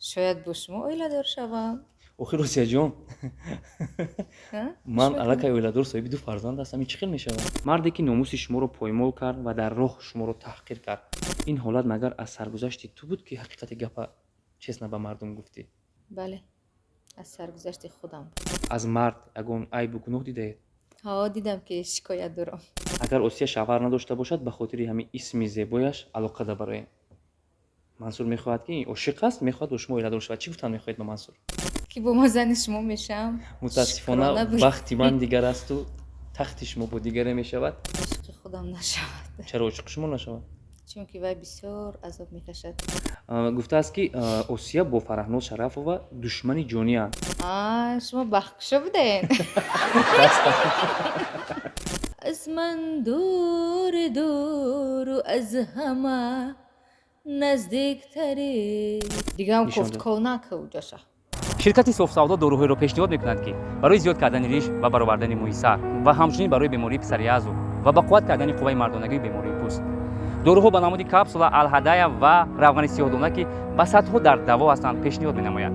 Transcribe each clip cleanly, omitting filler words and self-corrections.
Шояд бо шумо оиладор шавам. Охир, Осияҷон, А? ман Шумо аллакай оиладор, соҳиби ду фарзанд ҳастам. Ин чӣ хел мешавад? Марде, ки номуси шуморо поймол кард ва дар роҳ шуморо таҳқир кард, ин ҳолат магар аз саргузашти ту буд, ки ҳақиқати гапа честно ба мардум гуфтӣ? Бале, аз саргузашти худам буд. Аз мард ягон айбу гуноҳ дидаед? Ҳо, дидам, ки шикоят дорам. Агар Осия шавҳар надошта бошад, ба хотири ҳамин исми зебояш алоқа дабароем. Мансур мехоҳад, ки ошиқ аст, мехоҳад бо шумо оиладор шавад. Чӣ гуфтан мехоҳед ба Мансур? Ки бо ма зани шумо мешавам. Мутаассифона, Шукрона буд. бахти ман дигар асту тахти шумо бо дигаре мешавад. Ошиқи худам нашавад. Чаро ошиқи шумо нашавад? Чунки вай бисёр азоб мекашад. Гуфтааст, ки Осия бо Фараҳноз Шарафова душмани ҷонианд. А, шумо бахткушо будаед. Аз ман дури дуру аз ҳама наздиктари дигаам. Нишон дод. Кофтков нака уҷаша. Ширкати Софсавдо доруҳоеро пешниҳод мекунад, ки барои зиёд кардани риш ва баровардани мӯи сар ва ҳамчунин барои бемории псориазу ва ба қувват кардани қувваи мардонагию бемории пӯст. Доруҳо ба намуди капсула, алҳадая ва равғани сиёҳдона, ки ба садҳо дард даво ҳастанд, пешниҳод менамояд.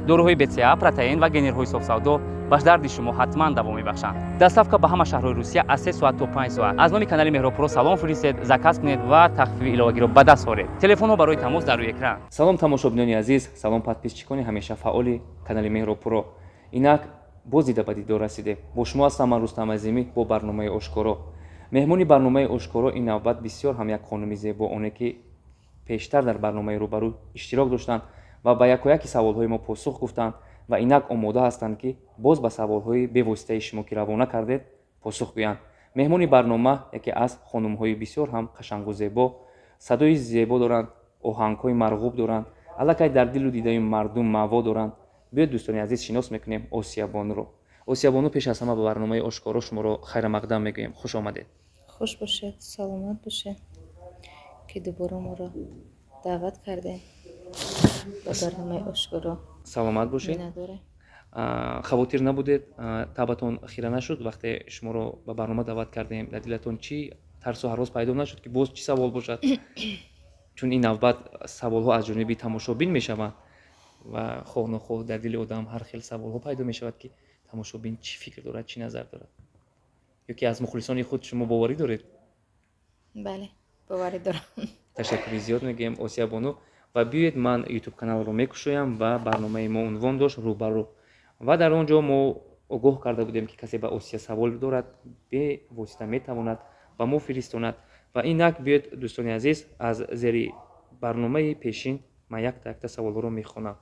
Доруҳои БЦА, протеин ва генерҳои Софсавдо ба дарди шумо ҳатман даво мебахшанд. Доставка ба ҳама шаҳрҳои Русия аз 3 соат то 5 соат. Аз номи канали Меҳробпуро салом фиристед, заказ кунед ва тахфифи иловагиро ба даст оред. Телефонҳо барои тамос дар рӯи экран. Салом, тамошобинони азиз, салом, подписчикони ҳамеша фаъоли канали Меҳробпуро. Инак боз дида ба дидор расидем. Бо шумо ҳастам ман, Рустам Азимӣ, бо барномаи «Ошкоро». Меҳмони барномаи «Ошкоро» ин навбат бисёр ҳам як хонуми зебо, оне ки пештар дар барномаи «Рӯбарӯ» иштирок доштанд ва ба якояки саволҳои мо посух гуфтанд ва инак омода ҳастанд, ки боз ба саволҳои бевоситаи шумо, ки равона кардед, посух гӯянд. Меҳмони барнома яке аз хонумҳои бисёр ҳам қашангу зебо, садои зебо доранд, оҳангҳои марғуб доранд, аллакай дар дилу дидаи мардум маъво доранд. Биёед, дӯстони азиз, шинос мекунем Осиябонуро. Осиябону, пеш аз ҳама ба барномаи «Ошкоро» шуморо хайрамақдам мегӯем, хуш омадед. Хуш бошед, саломат бошед, ки дубора моро даъват кардем ба барномаи «Ошкоро». Саломат бошед. Миннатдорем. Хавотир набудед, табатон хира нашуд, вақте шуморо ба барнома даъват кардем? Дар дилатон чӣ тарсу ҳарос пайдо нашуд, ки боз чӣ савол бошад, чун ин навбат саволҳо аз ҷониби тамошобин мешаванд ва хоҳ нохоҳ дар дили одам ҳар хел саволҳо пайдо мешавад, ки тамошобин чӣ фикр дорад, чӣ назар дорад? Ё ки аз мухлисони худ шумо боварӣ доред? Бале, боварӣ дорам. Ташаккури зиёд мегӯем, Осиябону. Ва биёед, ман Ютуб каналро мекушоям ва барномаи мо унвон дошт «Рӯбарӯ» ва дар он ҷо мо огоҳ карда будем, ки касе ба Осия савол дорад, бевосита метавонад ба мо фиристонад. Ва инак биёед, дӯстони азиз, аз зери барномаи пешин ман якта якта саволҳоро мехонам.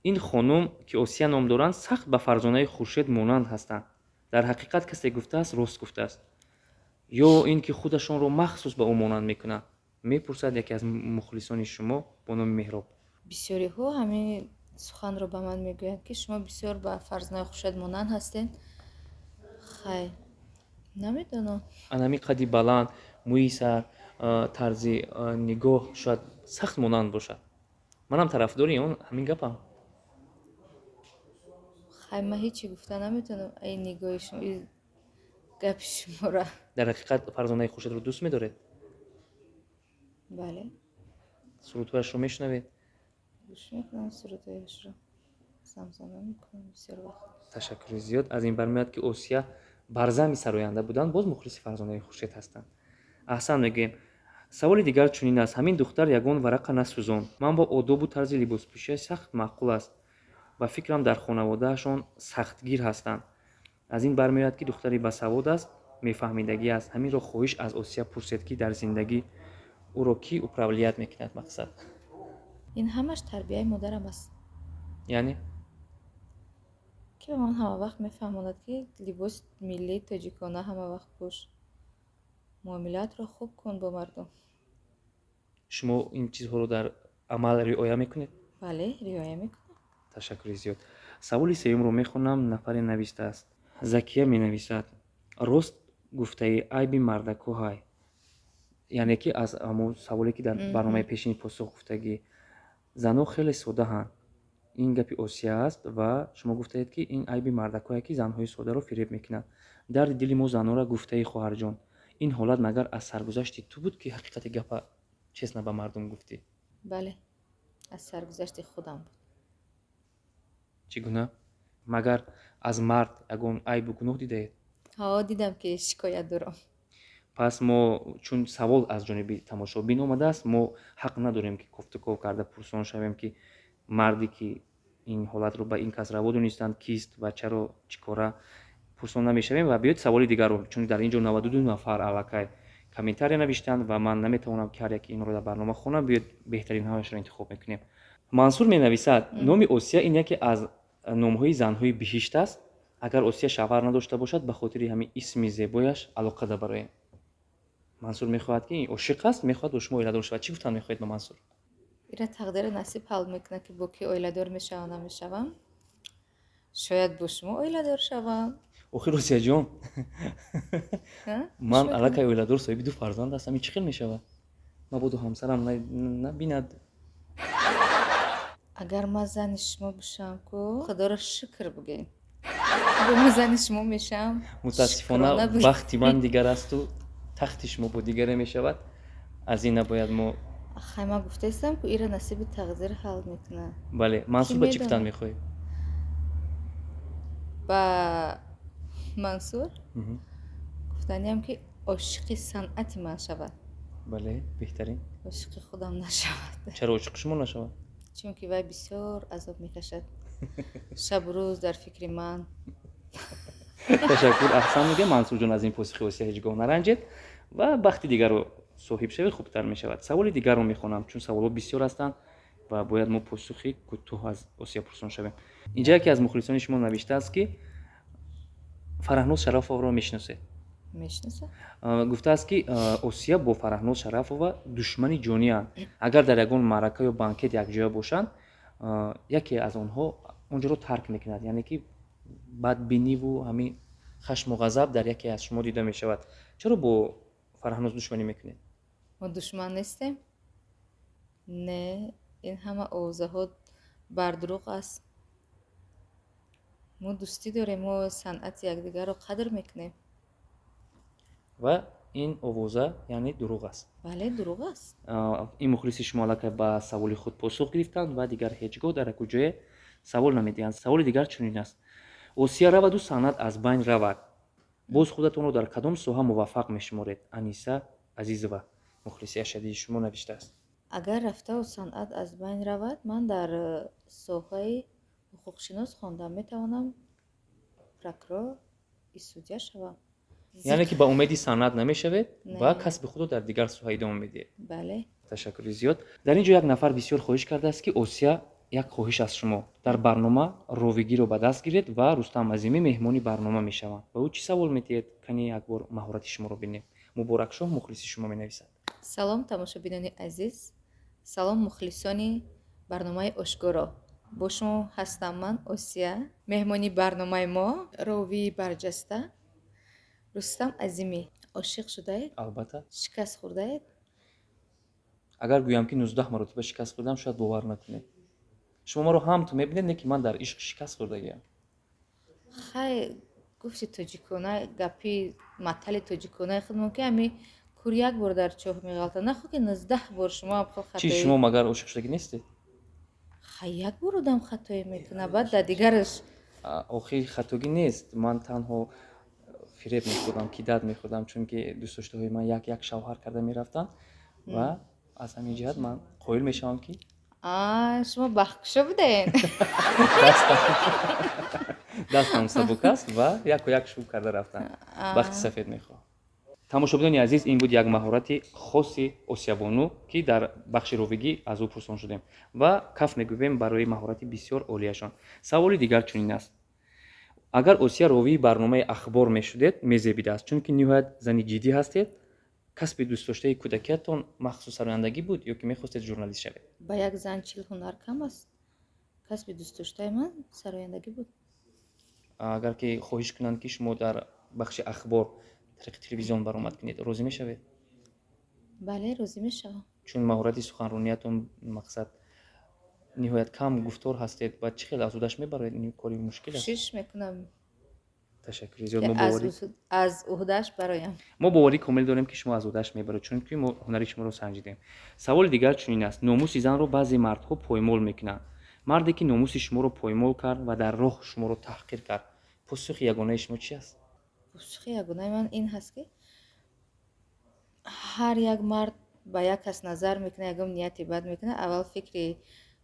Ин хонум, ки Осия ном доранд, сахт ба Фарзонаи Хуршед монанд ҳастанд. Дар ҳақиқат касе гуфтааст, рост гуфтааст ё ин ки худашонро махсус ба ӯ монанд мекунанд, мепурсад яке аз мухлисони шумо бо номи Меҳроб. Бисёриҳо ҳамин суханро ба ман мегӯянд, ки шумо бисёр ба Фарзонаи Хуршед монанд ҳастед. Хай, намедонам. Анами қади баланд, мӯи сар, тарзи нигоҳ шояд сахт монанд бошад. Манам тарафдори он ҳамин гапам. Хай, ман ҳечи гуфта наметавонам ин нигоҳи шумо, ин гапи шуморо. Дар ҳақиқат Фарзонаи Хуршедро дӯст медоред? Бале. Сурудҳояшро мешунавед? Гӯш мекунам сурудҳояшро, замзама мекунам бисёр вақт. Ташаккури зиёд. Аз ин бармеояд, ки Осия барзами сароянда буданд, боз мухлиси Фарзонаи Хуршед ҳастанд. Аҳсан мегӯем. Саволи дигар чунин аст: ҳамин духтар ягон варақа насӯзонд. Ман бо одобу тарзи либоспӯшиаш сахт маъқул аст ва фикрам, дар хонаводаашон сахтгир ҳастанд. Аз ин бармеояд, ки духтари басавод аст, мефаҳмидагӣ аст. Ҳаминро хоҳиш аз Осия пурсед, ки дар зиндагӣ ӯро кӣ управлять мекунад, мақсад. Ин ҳамаш тарбияи модарам аст. Яъне? Ки ба ман ҳамавақт мефаҳмонад, ки либоси миллии тоҷикона ҳамавақт пӯш, муомилаатро хуб кун бо мардум. Шумо ин чизҳоро дар амал риоя мекунед? Бале, риоя мекунам. Ташаккури зиёд. Саволи сеюмро мехонам. Нафаре навистааст, Закия менависад: рост гуфтаи, айби мардакоҳай. Яъне ки аз ҳамон саволе, ки дар барномаи пешини посух гуфтагӣ, занҳо хеле содаҳанд. Ин гапи Осия аст ва шумо гуфтаед, ки ин айби мардакое, ки занҳои содаро фиреб мекунанд. Дарди дили мо занонро гуфтаи, хоҳарҷон. Ин ҳолат магар аз саргузашти ту буд, ки ҳақиқати гапа честно ба мардум гуфтӣ? Бале, аз саргузашти худам буд. Чӣ гуна? Магар аз мард ягон айбу гуноҳ дидаед? Ҳо, дидам, ки шикоят дорам. Пас мо, чун савол аз ҷониби тамошобин омадааст, мо ҳақ надорем, ки кофтуков карда пурсон шавем, ки марде, ки ин ҳолатро ба ин кас раво донистанд, кист ва чаро, чӣ кора. Пурсон намешавем ва биёед саволи дигарро, чун дар ин ҷо 92 нафар аллакай комментария навиштанд ва ман наметавонам, ки ҳар яки инро дар барнома хонам. Биёед, беҳтаринҳояшро интихоб мекунем. Мансур менависад: номи Осия ин яке аз номҳои занҳои биҳишт аст. Агар Осия шавҳар надошта бошад, ба хотири ҳамин исми зебояш алоқа бароем. Мансур мехоҳад, ки ошиқ аст, мехоҳад бо шумо оиладор шавад. Чӣ гуфтан мехоҳед ба Мансур? Ира тақдиру насиб ҳал мекунад, ки бо кӣ оиладор мешавам, намешавам. Шояд бо шумо оиладор шавам. Охир, Осияҷон, А? ман Гӯш мекунам. аллакай оиладор, соҳиби ду фарзанд ҳастам. Ин чӣ хел мешавад? Мабодо ҳамсарам набинад. Агар ман зани шумо бошам ку, Худоро шукр бигӯем, бо ман зани шумо мешавам. Мутаассифона, Шукрона бигӯем. бахти ман дигар асту тахти шумо бо дигаре мешавад. Аз ин набояд мо Хай, ман гуфтаистам, ку ира насиби тақдир ҳал мекунад. Бале, Мансур, ба чӣ гуфтан медонад? мехоҳӣ? Ба Мансур гуфтаниам, ки ошиқи санъати ман шавад. Бале, беҳтарин. Ошиқи худам нашавад. Чаро ошиқи шумо нашавад? Чунки вай бисёр азоб мекашад, шабу рӯз дар фикри ман. Ташаккур, аҳсан мегӯям. Мансурҷон, аз ин посухи Осия ҳеҷ гоҳ наранҷед ва бахти дигарро соҳиб шавед, хубтар мешавад. Саволи дигарро мехонам, чун саволҳо бисёр ҳастанд ва бояд мо посухи кӯтоҳ аз Осия пурсон шавем. Инҷа яке аз мухлисони шумо навиштааст, ки Фараҳноз Шарафоваро мешиносед? Мешиносам. Гуфтааст, ки Осия бо Фараҳноз Шарафова душмани ҷонианд. Агар дар ягон маърака ё банкет якҷоя бошанд, яке аз онҳо онҷоро тарк мекунад, яъне ки бадбиниву ҳамин хашму ғазаб дар яке аз шумо дида мешавад. Чаро бо Фараҳноз душманӣ мекунед? Мо душман нестем, не. Ин ҳама овозаҳо бардурӯғ аст. Мо дӯстӣ дорем, мо санъати якдигарро қадр мекунем. Ва ин овоза, яъне, дурӯғ аст? Бале, дурӯғ аст. Ин мухлиси шумо аллакай ба саволи худ посух гирифтанд ва дигар ҳеҷ гоҳ дар яку ҷое савол намедиҳанд. Саволи дигар чунин аст: Осия раваду санъат аз байн равад, боз худатонро дар кадом соҳа муваффақ мешуморед? Аниса Азизова, мухлиси ашаддии шумо, навиштааст. Агар рафтаву санъат аз байн равад, ман дар соҳаи ҳуқуқшинос хондам, метавонам прокурор и судья шавам. Яъне ки ба умеди санъат намешавед Не. ва касби худро дар дигар соҳа идома медиҳед? Бале. Ташаккури зиёд. Дар ин ҷо як нафар бисёр хоҳиш кардааст, ки Осия, як хоҳиш аз шумо: дар барнома ровигиро ба даст гиред ва Рустам Азимӣ меҳмони барнома мешаванд. Ба ӯ чӣ савол медиҳед? Кани як бор маҳорати шуморо бинем. Муборакшоҳ, мухлиси шумо, менависад. Салом, тамошобинони азиз, салом, мухлисони барномаи «Ошкоро». Бо шумо ҳастам ман, Осия. Меҳмони барномаи мо ровии барҷаста Рустам Азимӣ. Ошиқ шудаед? Албатта. Шикаст хӯрдаед? Агар гӯям, ки 19 маротиба шикаст хӯрдам, шояд бовар накунед. Шумо маро ҳам ту мебинед, не ки ман дар ишқ шикаст хӯрдагиам. Хай, гуфти тоҷикона, гапи матали тоҷиконаи худмон, ки ҳами кур як бор дар чоҳ меғалта, нахо ки 19 бор. Шумо ҳам хел Чӣ? хатои. Шумо магар ошиқ шудагӣ нестед? Хай, як бор одам хатое мекунад, баъд дар дигараш. Охир хатогӣ нест. Ман танҳо фиреб мехӯрдам, кидать мехӯрдам, чунки дӯстдоштаҳои ман як як шавҳар карда мерафтанд ва аз ҳамин ҷиҳат ман қоил мешавам, ки А, шумо бахткушо будаед. Дастам сабук аст ва яку як шӯб карда рафтам. Бахти сафед мехоҳам. Тамошобинони азиз, ин буд як маҳорати хоси Осиябону, ки дар бахши ровигӣ аз ӯ пурсон шудем, ва каф мегӯем барои маҳорати бисёр олияшон. Саволи дигар чунин аст: агар Осия ровии барномаи ахбор мешудед, мезебидааст, чунки ниҳоят зани ҷиддӣ ҳастед. Касби дӯстдоштаи кӯдакиятон махсус сарояндагӣ буд ё ки мехостед журналист шавед? Ба як зан 40 ҳунар кам аст. Касби дӯстдоштаи ман сарояндагӣ буд. Агар ки хоҳиш кунанд, ки шумо дар бахши ахбор тариқи телевизион баромад кунед, розӣ мешавед? Бале, розӣ мешавам. Чун маҳорати суханрониятон, мақсад, ниҳоят кам гуфтор ҳастед ва чӣ хел аз ӯдаш мебароед? Ин кори мушкил аст. Кӯшиш мекунам, Ташаккури зиёд. ки Мо аз аз уҳдааш бароям. Мо боварӣ комил дорем, ки шумо аз уҳдааш мебароед, чунки мо ҳунари шуморо санҷидем. Саволи дигар чунин аст: номуси занро баъзе мардҳо поймол мекунанд. Марде, ки номуси шуморо поймол кард ва дар роҳ шуморо таҳқир кард, посухи ягонаи шумо чи аст? Посухи ягонаи ман ин ҳаст, ки ҳар як мард ба як кас назар мекунад, ягон нияти бад мекунад, аввал фикри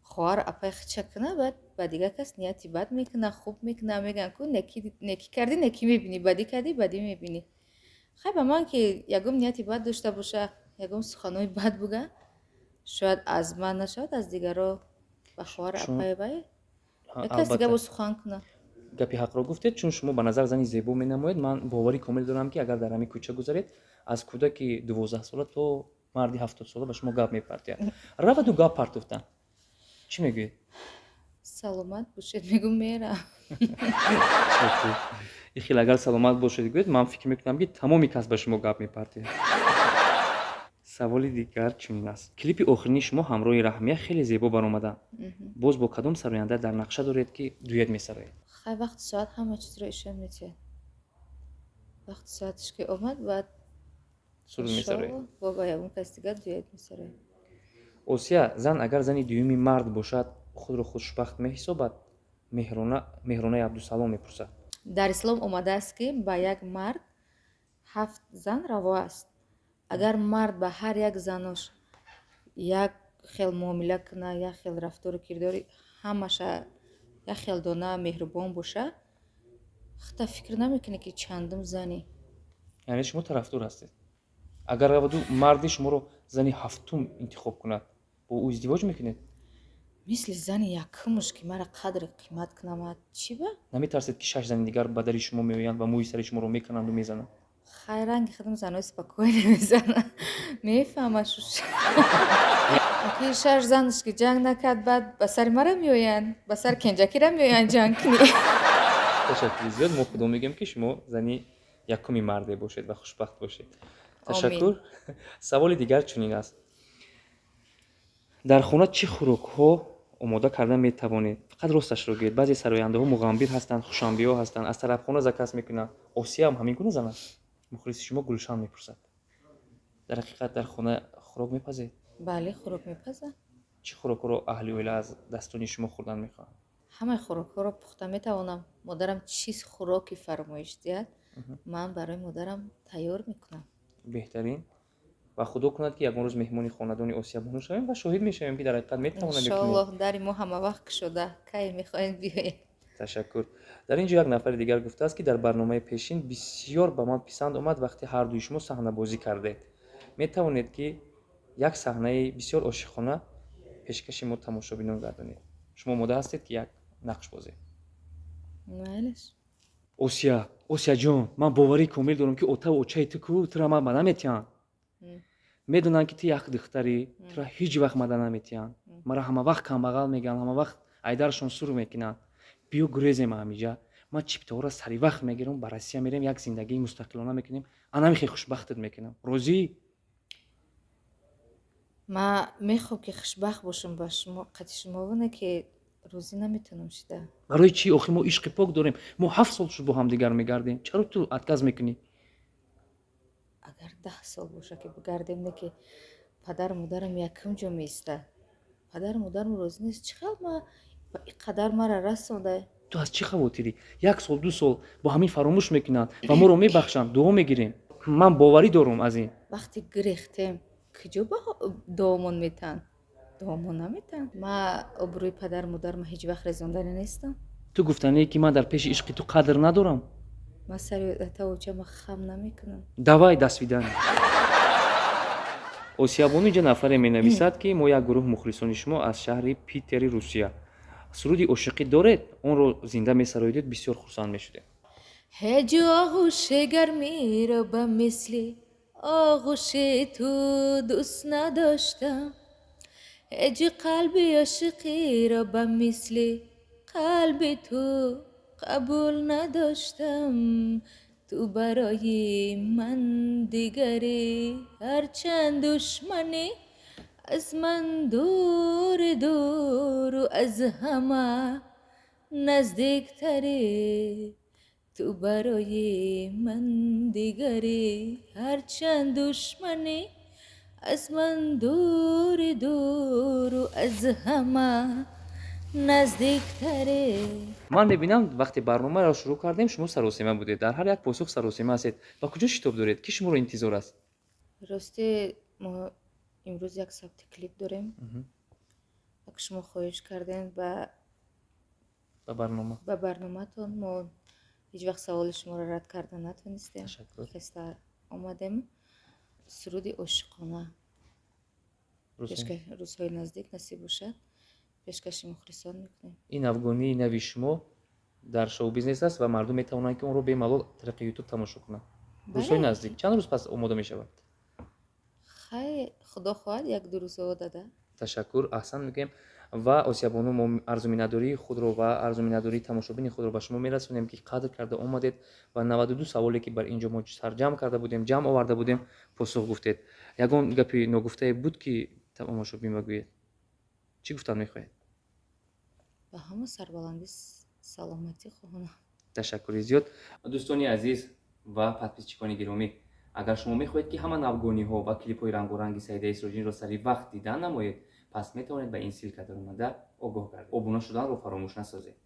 хоҳар, апаи худша кунад, баъд ба дигар кас нияти бад мекунад, хуб мекунад. Мегӯянд ку, некӣ кардӣ, некӣ мебинӣ, бадӣ кардӣ, бадӣ мебинӣ. Хай, ба ман ки ягон нияти бад дошта боша, ягон суханҳои бад буга, шояд аз ман нашавад, аз дигаро, ба хоҳар, апаи вай, як кас дига бо сухан кунад. Гапи ҳақро гуфтед. Чун шумо ба назар зани зебо менамоед, ман боварӣ комил дорам, ки агар дар ҳамин кӯча гузаред, аз кӯдаки 12-сола то марди 70-сола ба шумо гап мепартояд. Раваду гап партофтан, чӣ мегӯед? Саломат бошед, мегӯм, мерам. Ихел агар саломат бошед гӯед, ман фикр мекунам, ки тамоми кас ба шумо гап мепартояд. Саволи дигар чунин аст: клипи охирини шумо ҳамроҳи Раҳмия хеле зебо баромаданд. Боз бо кадом сароянда дар нақша доред, ки дуэт месароед? Хай, вақту соат ҳама чизро ишон метиҳад. Вақту соаташ ки омад, баъд суруд месароед. Бо ба ягон кас дигар дуэт месароем. Осия, зан агар зани дуюми мард бошад, худро хушбахт меҳисобад? Меҳронаи Абдусалом мепурсад. Дар ислом омадааст, ки ба як мард ҳафт зан раво аст. Агар мард ба ҳар як занош як хел муомила кунад, як хел рафтору кирдори, ҳамаша як хел дона меҳрубон боша, хата фикр намекунӣ, ки чандум занӣ. Яъне шумо тарафдор ҳастед, агар раваду марди шуморо зани ҳафтум интихоб кунад, бо ӯ издивоҷ мекунед? Мисли зани якумуш, ки мара қадру қимат кунамад, чӣ ба? Наметарсед, ки шаш зани дигар ба дари шумо меоянд ва мӯи сари шуморо мекананду мезананд? Хай, ранги худам занои спокойно мезана, мефаҳма шуш. Ки шаш занаш ки ҷанг накард, баъд ба сари мара меоянд, ба сари кенҷакира меоянд ҷанг кунӣ. Ташаккури зиёд. Мо худо мегӯем, ки шумо зани якуми марде бошед ва хушбахт бошед. Ташаккур. Саволи дигар чунин аст: дар хона чӣ хӯрокҳо омода карда метавонед? Фақат росташро гӯед. Баъзе сарояндаҳо муғамбир ҳастанд, хушанбиҳо ҳастанд, аз тарабхона заказ мекунанд. Осияам ҳамин гуна зан аст? Мухлиси шумо Гулшан мепурсад. Дар ҳақиқат дар хона хӯрок мепазед? Бале, хӯрок мепазам. Чӣ хӯрокҳоро аҳли оила аз дастони шумо хӯрдан мехоҳанд? Ҳамаи хӯрокҳоро пухта метавонам. Модарам чиз хӯроки фармоиш диҳад, ман барои модарам тайёр мекунам. Беҳтарин. Ва худо кунад, ки ягон рӯз меҳмони хонадони Осиябону шавем ва шоҳид мешавем, ки дар ҳақиқат метавонам. Иншоаллоҳ, дари мо ҳамавақт кушода, кай мехоҳед, биёед. Ташаккур. Дар ин ҷо як нафари дигар гуфтааст, ки дар барномаи пешин бисёр ба ман писанд омад, вақте ҳардуи шумо саҳнабозӣ кардед. Метавонед, ки як саҳнаи бисёр ошиқона пешкаши мо тамошобинон гардонед? Шумо омода ҳастед, ки як нақш бозед? Майлаш. Осия, Осияҷон, ман боварии комил дорам, ки отаву очаи ту ку тура ман ба наметиҳанд. Медонанд, ки ту як духтарӣ, тура ҳеҷ вақт мада наметиҳанд. Мара ҳама вақт камбағал мегӯянд, ҳама вақт айдарашон сур мекунанд. Биё, гурезем ҳамиҷа. Ман чиптаҳоро сари вақт мегирам, ба Россия мерем, як зиндагии мустақилона мекунем. Анами хеле хушбахтат мекунам. Розӣ? Ман мехоҳам, ки хушбахт бошам ба шумо, қати шумо, не ки розӣ наметавонам шида. Барои чӣ? Охир мо ишқи пок дорем. Мо 7 сол шуд, бо ҳамдигар мегардем. Чаро ту отказ мекунӣ? Агар 10 сол боша, ки бигардем, не ки падару модарам якум ҷо меистад. Падару модарам розӣ нест. Чӣ хел ма ба ин қадар мара расонда? Ту аз чӣ хавотирӣ? Як сол, 2 сол бо ҳамин фаромӯш мекунанд ва моро мебахшанд, дуо мегирем. Ман боварӣ дорам аз ин. Вақте гирехтем, куҷо ба дуомон метаҳанд? Дуомон наметаҳанд. Ма обрӯи падару модарам ҳеҷ вақт резондани нестам. Ту гуфтанее, ки ман дар пеши ишқи ту қадр надорам? Ман сари тавочама хам намекунам. Давай, до свидания. Осиябону, инҷа нафаре менависад, ки мо як гурӯҳ мухлисони шумо аз шаҳри Питери Русия. Суруди ошиқӣ доред? Онро зинда месароидед, бисёр хурсанд мешудем. Ҳеҷ оғӯши гармиро ба мисли оғӯши ту дӯст надоштам, ҳеҷ қалби ошиқиро ба мисли қалби ту қабул надоштам. Ту барои ман дигарӣ, ҳарчанд душманӣ, аз ман дури дуру аз ҳама наздиктарӣ. Ту барои ман дигарӣ, ҳарчанд душманӣ, аз ман дури дуру аз ҳама Наздиктаре. Ман мебинам, вақте барномаро шурӯъ кардем, шумо саросема будед, дар ҳар як посух саросема ҳастед. Ба куҷо шитоб доред? Ки шуморо интизор аст? Рости, мо имрӯз як сабти клип дорем. Як шумо хоҳиш кардем ба Ба барнома. Ба барноматон мо ҳеҷ вақт саволи шуморо рад карда натонистем. Ташаккур. Хеста омадем. Суруди ошиқона рӯзҳои наздик, насиб бошад, пешкаши мухлисон мекунем. Ин навгонии нави шумо дар шоу-бизнес аст ва мардум метавонанд, ки онро бемалол тариқи Ютуб тамошо кунанд. Рӯзҳои Бале. наздик, чанд рӯз пас омода мешавад? Хай, худо хоҳад, 1-2 рӯзо дада. Ташаккур, аҳсан мегӯем. Ва Осиябону, мо арзу миннатдории худро ва арзу миннатдории тамошобини худро ба шумо мерасонем, ки қадр карда омадед ва 92 саволе, ки бар ин ҷо мо сарҷамъ карда будем, ҷамъ оварда будем, посух гуфтед. Ягон гапи ногуфтае буд, ки тамошобин багӯед? Чӣ гуфтан мехоҳед? Ба ҳама сарбаландӣ, саломатӣ хоҳонам. Ташаккури зиёд. Дӯстони азиз ва подписчикони гиромӣ, агар шумо мехоҳед, ки ҳама навгониҳо ва клипҳои рангоранги Саидаи Сироҷинро сари вақт дидан намоед, пас метавонед ба ин ссылка даромада огоҳ гардед. Обуна шуданро фаромӯш насозед.